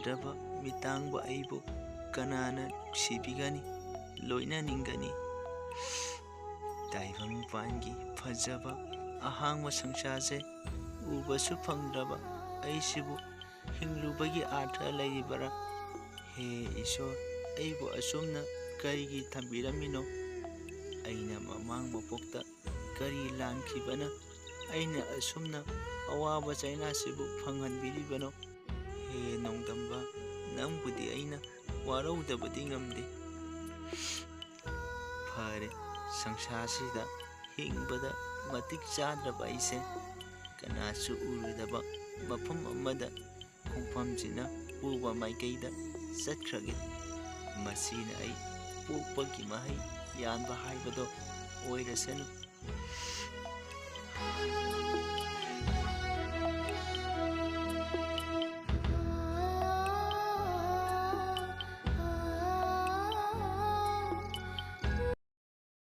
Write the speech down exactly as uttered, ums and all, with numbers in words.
ꯅꯠꯇ꯭ꯔꯕ ꯃꯤꯇꯥꯡꯕ ꯑꯩꯕꯨ ꯀꯅꯥꯅ ꯅꯨꯡꯁꯤꯕꯤꯒꯅꯤ, ꯂꯣꯏꯅꯅꯤꯡꯒꯅꯤ? ꯇꯥꯏꯕꯪꯄꯥꯟꯒꯤ ꯐꯖꯕ ꯑꯍꯥꯡꯕ ꯁꯪꯁꯥꯔꯁꯦ ꯎꯕꯁꯨ ꯐꯪꯗ꯭ꯔꯕ ꯑꯩꯁꯤꯕꯨ ꯍꯤꯡꯂꯨꯕꯒꯤ ꯑꯥꯔꯊ ꯂꯩꯔꯤꯕꯔꯥ? ꯍꯦ ꯏꯁꯣꯔ, ꯑꯩꯕꯨ ꯑꯁꯨꯝꯅ ꯀꯔꯤꯒꯤ ꯊꯝꯕꯤꯔꯝꯃꯤꯅꯣ? ꯑꯩꯅ ꯃꯃꯥꯡ ꯃꯄꯣꯛꯇ ꯀꯔꯤ ꯂꯥꯟꯈꯤꯕꯅ ꯑꯩꯅ ꯑꯁꯨꯝꯅ ꯑꯋꯥꯕ ꯆꯩꯅꯥꯁꯤꯕꯨ ꯐꯪꯍꯟꯕꯤꯔꯤꯕꯅꯣ? ꯍꯦ ꯅꯣꯡꯗꯝꯕ, ꯅꯪꯕꯨꯗꯤ ꯑꯩꯅ ꯋꯥꯔꯧꯗꯕꯗꯤ ꯉꯝꯗꯦ꯫ ꯐꯔꯦ, ꯁꯪꯁꯥꯔꯁꯤꯗ ꯍꯤꯡꯕꯗ ꯃꯇꯤꯛ ꯆꯥꯗ꯭ꯔꯕ ꯑꯩꯁꯦ ꯀꯅꯥꯁꯨ ꯎꯔꯨꯗꯕ ꯃꯐꯝ ꯑꯃꯗ ꯈꯣꯡꯐꯝꯁꯤꯅ ꯄꯨꯕ ꯃꯥꯏꯀꯩꯗ ꯆꯠꯈ꯭ꯔꯒꯦ꯫ ꯃꯁꯤꯅ ꯑꯩ ꯄꯣꯛꯄꯒꯤ ꯃꯍꯩ ꯌꯥꯟꯕ ꯍꯥꯏꯕꯗꯣ ꯑꯣꯏꯔꯁꯅꯨ꯫